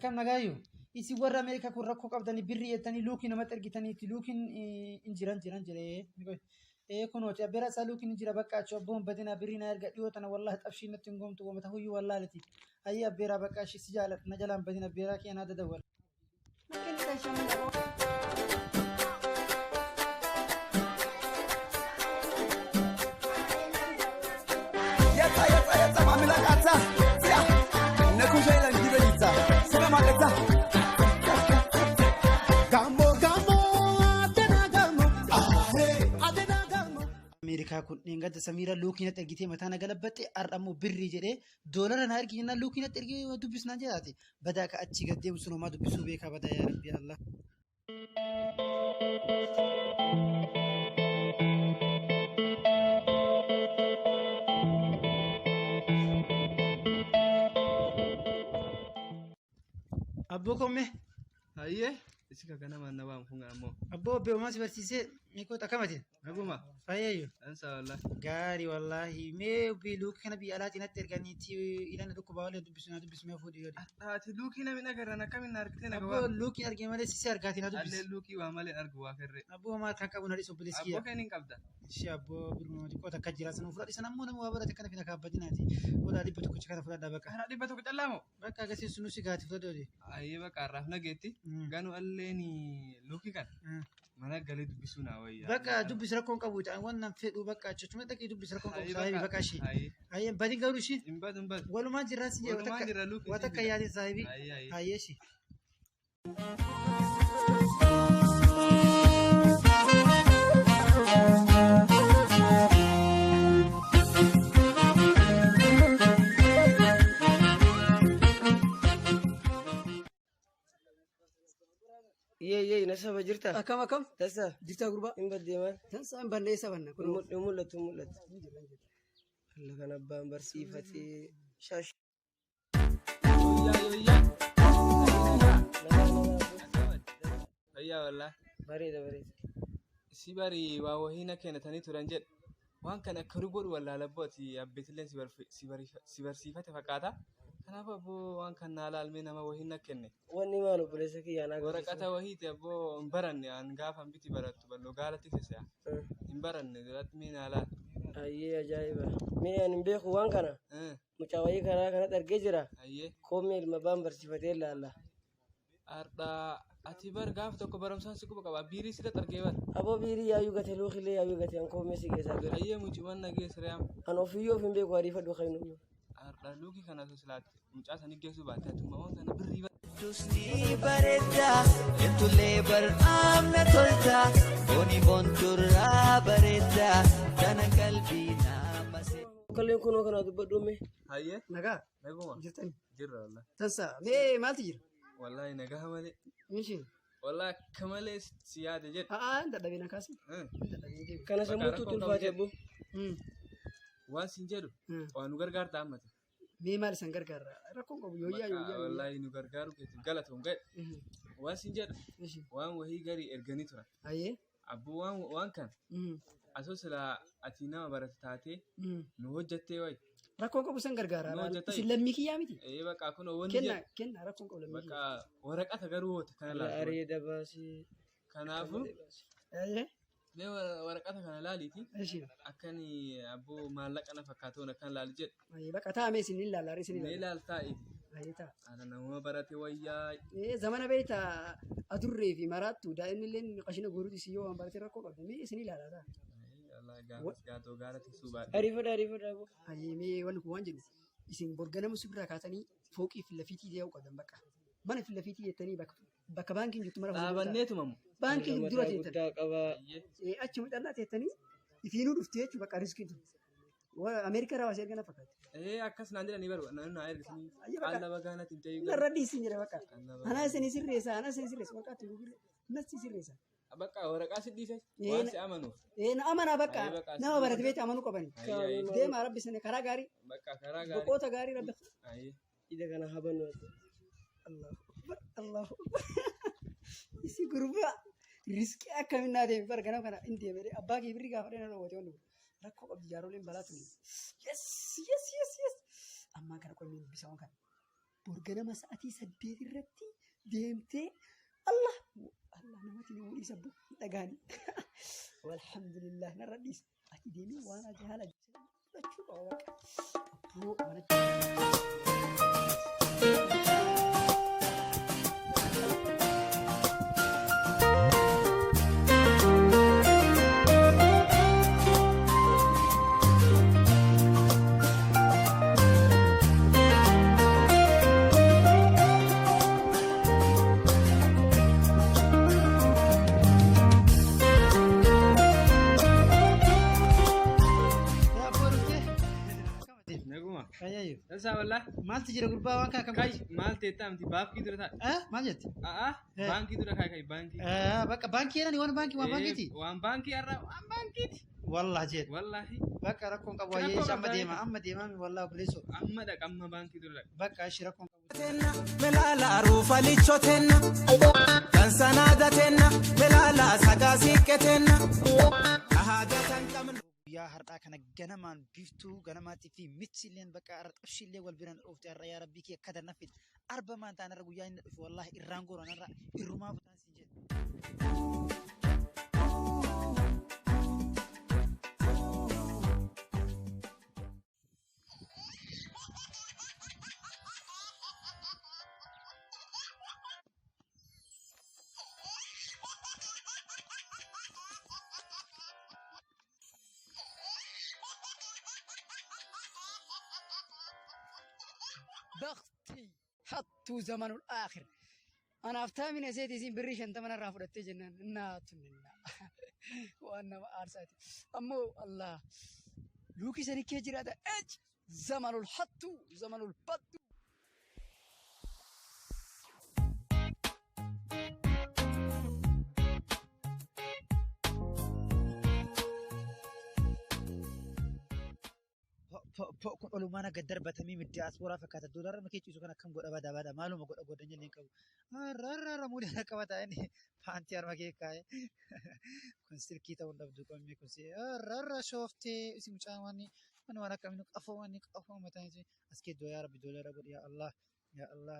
Akkam nagaayyu? Isin warra Ameerikaa kun rakkoo qabdanii birrii jettanii luukii namatti ergitaniiti luukiin hin jiran jiran jedhee. Ee kunooti abbeera isaa luukiin hin jira bakka achi obboon badinaa birrii na erga dhiyoo tana wallahi xabshii natti hin goomtu wama tahuyyuu wallaaliti. Ayyee abbeeraa bakka ashi si jaaladha na jalaan badin abbeeraa kee naa dadawwal. Yetsa, yetsa, yetsa, mamila katsa. Tsia. Nekushaila ndibelitsa. Sina makatsa. Gambo, gambo, adena gambo. Ahe, adena gambo. Ameerikaa kun dheengadda Samiira luukii natti ergitee mataa na galabbatte har'a immoo birrii jedhee doolara na ergi jennaan luukii natti ergee dubbisnaan jedhaati. Badaa ka achii gad deemu sun homaa dubbisuu beekaa badaa yaa rabbi Allah. Abboo kommee. Hayyee isi ka ganama na waamu kun ammoo. Abboo obbee homaa si barsiisee meeqoota akkamati? Naguma. Fayyayyu. Ansa wallahi. Gaarii wallaahi mee obbi luukii kana biyya alaatii natti erganiiti ilana dhukkubaa waliin dubbisu na dubbisu mee fuudhi yoo Ati luukii namni agarran akkamiin na argitee na Abboo gawaa. luukii argee malee sisi argaatii na Allee dubbisi. luukii waa malee argu waa ferre. Abboo maal kan qabu na dhisu obboleessi Abboo kiyya. keen hin qabda. Ishee abboo biruma xiqqoo takka jira sanuu fudhadhi sana ammoo nama waa barate kana fina kaabbadinaati. Godhaa 100 kana fudhadhaa bakka. Karaa 100 callaa moo? Bakka agarsiisu nu si gaati fudhadhu odee. Ayyee bakka har'aaf nageetti. Ganu alleen luukii kana mana galee dubbisuu naa wayya. Bakka dubbis rakkoon qabu ta'an waan nan fedhu bakka achuma dhaqii dubbis rakkoon qabu Ayyee saahibi bakka. bakka ishee. Ayyee. Ayyee badin garuu ishee Hin badu hin badu. walumaan jirraa si jedhe Walumaan jirra luukii waa siin takka fida. yaadin saahibi. Ayyee ayyee. Ayyee ishee. Yee yee nasaba jirta. Akkam akkam? Tasa Jirtaa gurbaa? hin baddee maal? Tansaa hin banne eessa banna? Kun Hin mul'atu hin mul'atu. Alla kan abbaan barsiifatee shaash. Yooyyaa yooyyaa. Nagaa nagaa. Fayyaa wallaahi. Bareeda bareeda. Si bari waa wahii na kennatanii turan jedhe. Waan kana akka godhu wallaala abboo ati abbeetilleen si barfi- si bariifa- si barsiifate fakkaata. Kanaaf abboo waan kan naa laalmee nama wahii na kenne. Wanni maal obboleessa kiyyaa naa Waraqata wahiiti abboo hin baranne an gaafa hin biti barattu bal'oo gaalatti sesea. Hin baranne duratti mee naa laal. Ayyee ajaa'iba. Mee ani hin beeku waan kana. Eh, Mucaa wayii karaa kanatti argee jira. Ayyee. Koomee ilma baan barsiifatee ilaalla. Har'a ati bar gaaf tokko barumsaan si quba qaba. Biirii sirratti argee bar. Aboo biirii yaayyuu gate luukilee yaayyuu gate an koomee si keessaa gara. Ayyee muciiwwan nageessa re'am. An ofiiyyuu of hin beeku ariifadhu kan Har'a luukii kana osoo silaatti mucaa sanii geessuu baatte atummaa waan kana birrii bar. Tusni bareeda, jetullee bar'aamna tolta, booni boonturraa bareeda, kana qalbii nama seeta. Kalleen kunoo kanaa dubbadhu mee. Hayyee Nagaa naguma jirtani? jirra wallahi. Tansaa mee maaltu jira? Wallahi nagaa malee. Mishi. Wallahi akka malee si yaade jedhe. A'aa hin dadhabin akkaasi. Eh, Hin dadhabin deemu. Kana Bakka sammuutu rakkoon qabu tulfaate jedhe. abbo. Waan sin jedhu waan nu gargaarta ammati. Mee maal isan gargaara? Rakkoon qabu yooyyaa Bakka yooyyaa yooyyaa. wallahi nu gargaaru keetiif galatoon ga'e. Waan sin jedhu Mishi. waan wahii garii erganii turan. Ayyee. Abboo waan waan kana asoo silaa ati nama barate taatee nu hojjattee wayi. Rakkoon qabu isan gargaara. Nu hojjetai. Isin lammii kiyyaa miti. Ee bakka kun wanni Kenna jedhu kenna rakkoon qabu lammii bakka kiyya. waraqata garuu hoota kana laaltu. Areeda baasii. Kanaafuu Ayyee. mee waraqata kana laaliiti Ishi. akkani abboo maallaqa na fakkaatoon akkan laali jedhu. Ayyee bakka taa'ame isin hin laalla isin hin Mee laalla. laal taa'i. Ayyee ta'a. Ana nama barate wayyaa. Ee zamana beektaa adurree fi maraattu daa'imni illee qashina guuruuti si yoo waan barate rakkoo qabda mee isin ilaala ta'a. Wallahi gaafas gaatoo gaara tiksuu baadhe. Ariifadha ariifadha abbo. Ayyee mee wanni kun waan jedhu isin borganama si biraa kaatanii fooqii fi lafiitii deemuu qabdan bakka. Mana fi lafiitii jettanii bakka bakka baankiin jirtu mara fuuldura ta'a. Dhaabanneetumamu. Baankiin dura Mataa teettan. guddaa qabaa. Ee achi mucallaa teettanii ifiinuu dhufti jechuudha bakka riskiin tun. Ameerikaa irraa waasii ergana fakkaata. Ee akkas naan jedhanii baru naan naa ergisanii. Ayyee bakka. Alla bagaa natti hin ta'in. Narra dhiisin jedhe bakka. Alla Anaa isin sirreessa anaa isin sirreessa waraqaatti gurgurre natti sirreessa. Bakka waraqaa si dhiise Ee, waan si amanuuf. Ee na amanaa bakka Ayyee bakka nama barate beekte amanuu qabani. Ayyee ayyee. Deemaa rabbi isin karaa gaarii Bakka karaa gaarii. boqoota gaarii rabbi. Ayyee. Ija kana habannu. Allahu akbar Allahu akbar. Isi gurbaa riskii akkamiin naa deemi bara ganama kana hin deeme abbaa kee birrii gaafa dheena dhoowwate wanni kun rakkoo qabdi jaaroleen balaa tuni. Yes yes yes yes. Ammaan kana qoy mee dubbisa waan kana. Bor ganama sa'atii 8 irratti deemtee Allah Allah namatti ni mul'isa bu dhagaani. Walhamdulillah narra dhiisa. Ati deemee waan haala fudhachuu qaba bakka. Abboo mana. Yaa abboo dhuftee? Naguma. Fayyaayu. Dansaa wallaahi. Maaltu jira gurbaa waan kana kam Kai maal teettaa miti baankii dura taa'e. Eh maal jette? A'a Eh. baankii dura kaa'e kai baankii. Eh bakka baankii jedhani waan baankii waan baankiiti? Waan baankii har'a waan baankiiti. Wallah jedhe. Wallaahi. Bakka rakkoon qabu Rakkoo wayyee amma qabdaa deema amma deema wallah obboleessoo. Amma dhaqa amma baankii dura dhaqa. Bakka ishii rakkoon qabu. Melala ruufalicho tenna dansanaada tenna melala sagaa siiqqe tenna ahaadatan qabnu. Guyyaa har'aa kana ganamaan biiftuu ganamaatii fi michi illeen bakka har'a xabshii illee wal biraan dhoofte har'a yaa rabbii kee akka dannaffit arba maan ta'an har'a guyyaa inni dhufe wallahi irraan gooran har'a irrumaa butaan siin jedhe. Bakti hattuu zamanul aakhir. Anaaf taamina seeti isiin birrii 50 narraa fudhattee jennaan naatu ninna. Waan nama aarsaati. Ammoo Allah luukii sani kee jiraata. Ej zamanul hattuu zamanul battuu. Kun olumaan akka darbatamii diiyaaspooraa fakkaata. Doolaarra makee ciisu kan akkam godha badaa badaa maaluma godha godhan illee hin qabu. Har'a muudii harka qabataa inni paantii harma kee kaa'e. Kun silkii ta'uu hin dhabdu qommii kun har'a shooftee isin mucaan waan waan waan akkamiin qafoo waan qafoo mataan isii as kee yaa rabbi doolaara godhi yaa Allah yaa Allah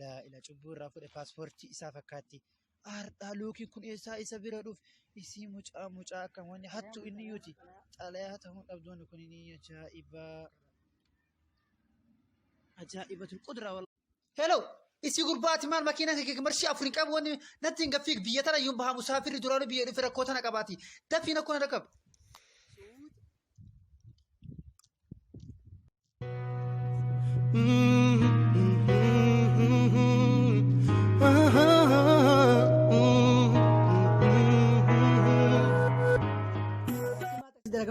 laa ila cubbuu irraa fudhe paaspoortii isaa fakkaatti. Har'a luukiin kun eessaa isa bira dhufe isii mucaa mucaa akkam wanni hattu inni iyyuuti. Xalayaa ta'uu dhabdoonni kun ni ajaa'iba. Ajaa'ibatul qudraa wal. Hello! Isii gurbaati maal makiinaan kee marshii afur hin qabu wanni natti hin gaffiig biyya tana iyyuu bahaa musaafirri duraanuu biyya dhufe rakkoo tana qabaati. Dafii nakkoo na dhaqqabu.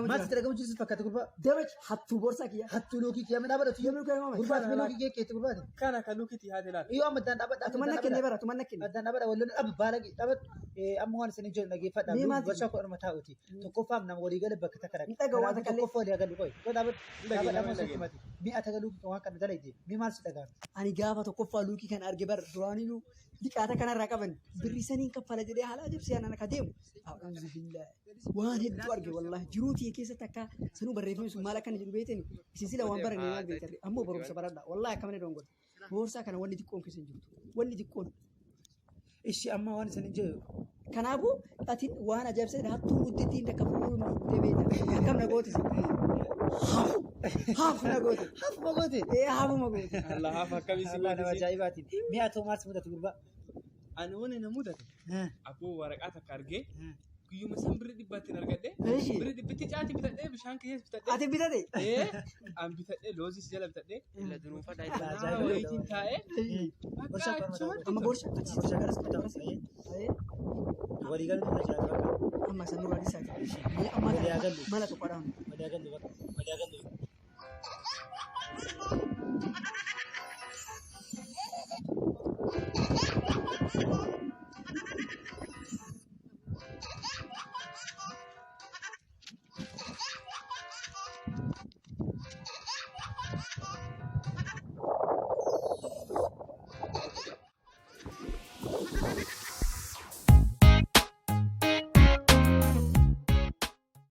Maal sitti dhagamu jirtu fakkaata gurbaa? Damaj hattuu boorsaa kiyya. Hattuu luukii kiyya midhaa badhatu. Yemmuu kee maama. Gurbaati mee luukii kee keetti gurbaati. Kana kan lukitti haati laata. Iyyuu amma addaan dhaabadha. Atuman nakkenne bara atuman nakkenne. Addaan dhaabadha walloon dhabu baala dhaabadhu. Amma waan isin jiru dhageeffadha. Mee maal Barshaa kudhanuma taa'uti. Tokkoffaaf nama walii gala bakka takka dhaqa. Hin dhaga'u waan takka illee. Tokkoffaa walii galu qoy. Qoy dhaabadhu. Dhageenya, Dhaabadha amma dhageenya. sumati. Mi'a tagaluu waan kana dalayte. Mee maal si dhaga'ame? Ani gaafa tokkoffaa luukii kan arge bar duraaniyyuu liqaata kanarraa qaban birrii saniin kaffala jedhee haala ajabsiisaan ana ka deemu. A'uuzu billaahi. Waan hedduu arge wallaahi jiruu tiyya keessatti akka sanuu barreeffamni sun maal akka inni jedhu beektani isin sila waan baranne maal beektan ammoo barumsa baradha wallaahi akka malee dongorte. Boorsaa kana wanni xiqqoon keessa hin jirtu wanni xiqqoon. Ishi amma waan isin jiru. Kanaafuu atin waan ajaa'ibsiisaa hattuun guddittiin takka fuudhuu fuutee beekta. Akkam na gootisi? Hafu hafu na goote. Hafuma goote. Ee hafuma goote. Allah hafa akkamii si Allah nama gootisi. ajaa'ibaati. Mi'a ta'uu maal si mudatu gurbaa? Ani waan na mudate abboo waraqaa takka argee guyyuma san birri dhibbaatti argadhe Eeshi. birri dhibbitti caatii bitadhee bishaan keessa bitadhee Ati bitate? ee an bitadhee loozis jala bitadhee Ajaa'iba. wayitiin taa'ee bakka Borshaa kudhanuma achumatti Amma boorsaa achi Borshaa kanas mudatu. Walii galu irra jiraatu bakka. Amma san nurraa dhiisaati. Mee amma Walii haa gallu. mala tokko dhaanu. Walii haa gallu bakka. Walii haa gallu.